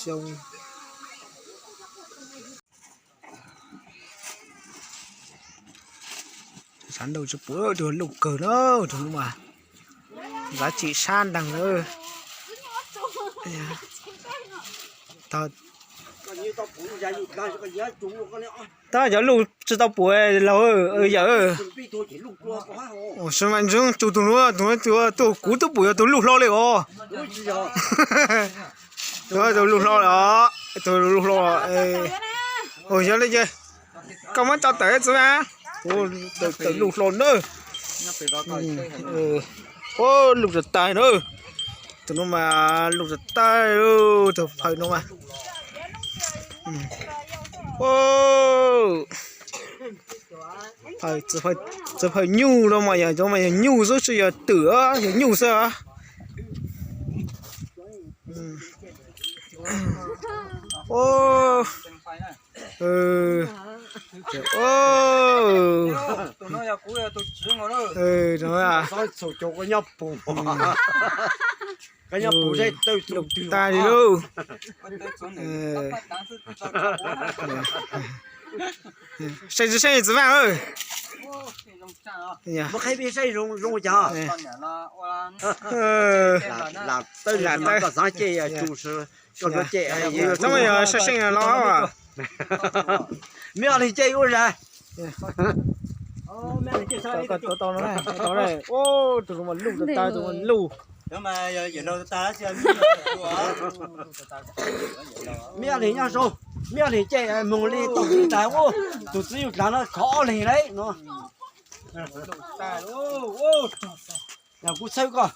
Xyoo. Sab nraud tsis pum, tus luj kawg na, tus no mas giá trị sab nteeg na. Tab cov luj tsis tau pum laug yawm. Ua si mas ntsoov tsus tus nuav, tus nuav tuaj kuv twb pum yog tus luj hlo li os. Tus luj hlo li os, tus luj hlo. Ua yog li ces koj muab tso tawm txiv mas. Tawm luj hlo na. Ua luj tas tas na. Tus no mas luj tas tas, tus phawj no mas. Txiv phawj nyuj no mas yog, cov mas yog nyuj xwb, tsis yog twm, yog nyuj xwb. Luj tas li lauj. Saib tsis saib txiv Vaj. Lam tawb, lam tawb, koj xaav cem yog tsus, koj yuav cem. Txhob yog saib seej los. Meb leeg cem ua zag. Tus no mas luj tas tas, tus no mas luj. Meb leeg nyob zoo, meb leeg cem moog li tau txiv tas ua, tus txiv yug dlaag no khov ob leeg lawm no. Yog kuv txhawb koj.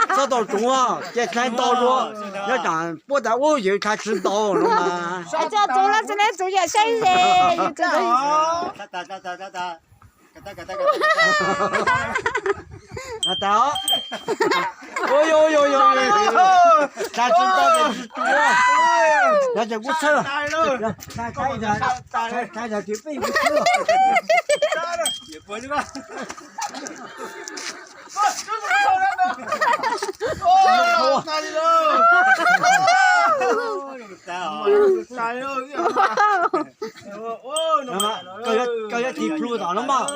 Txhob tau tsuv, ces dlhai ntau dua, nyob tsam puab tas ub yawg dlhai tsis ntau no mas. Tsuv los tsis ne, tsuv yam saib ze. Tas os. Dlhai tsis ntau ces tsis tsuv. Yog ces kuv txhawb. Dlhai tas ces peb kuv txhawb. Koj yuav tig plhu tom no mas.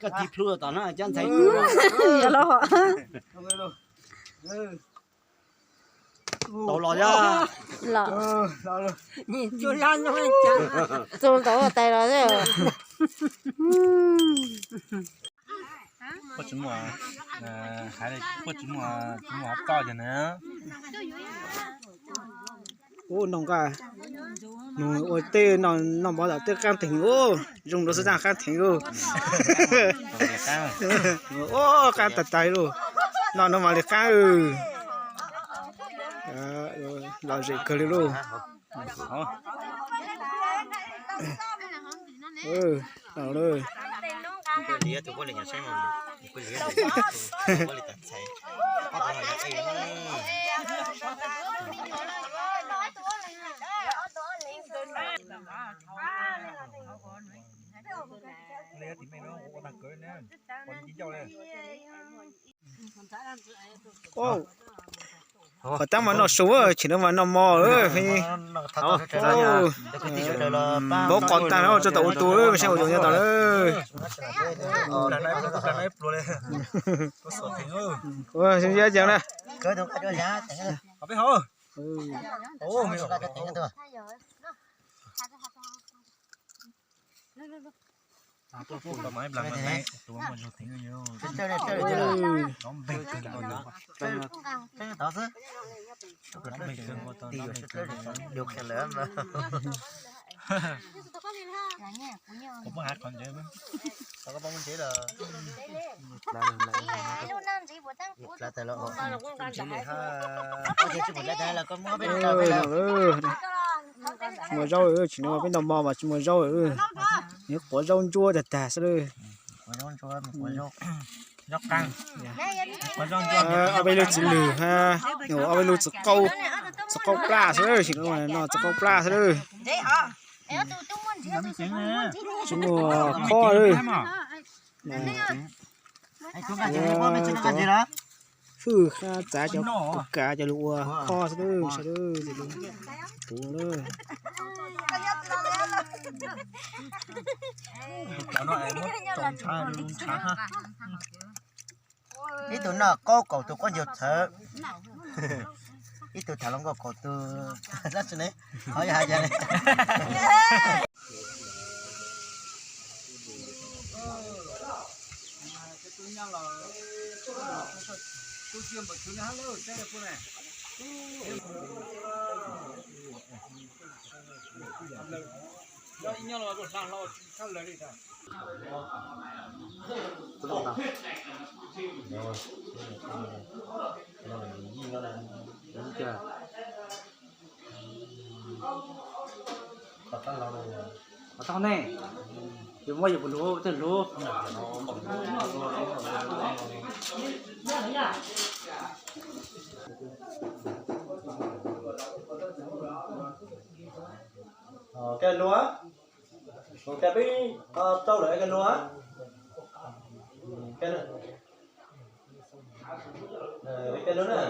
Koj tig plhu tom no cov ntxhais. Tau los yog. Txus ntawd tais los. Puab tsis muaj, hais li puab tsis muaj, tsis muaj hov txoj yog na. Ub, noj nqaj, nug ua tej noj mov tom tej qaab teeg ub, zoo dua xwb tag qaab teeg ub. Ub, qaab tag tag lauj, noj no mas li qaab. Lom zem kawg li lauj. Qhov tag mas noj su, chim no mas noj mov. Npaum qos tag no tso tom ua tus, saib ua tus nyob tom lawm. Ua, xyoo yab ceev na. Tsis muaj zaub, tsis muaj, peb noj mov mas tsis muaj zaub. Nws quav zaub ntsuab tag tag xwb lawm. Ob peb lub txiv lwg ha, ob peb lub txiv qau, txiv qau plaj xwb, sim no txiv qau plaj xwb. Tsis muaj khob li. Hwj, txav cov kav cov lus ua khob xwb, sawv daws, kuv lawm. Ib tug noj qaub kaum tus qaub ncaug txhawv, ib tug tham hluas nkauj kaum tus, tab sis ne, qhov yog hais cas li. Qhov tau ne, yus muab yus pum hlub twb hlub. Koj luag, koj peb tau lawm koj luag. Koj luag na.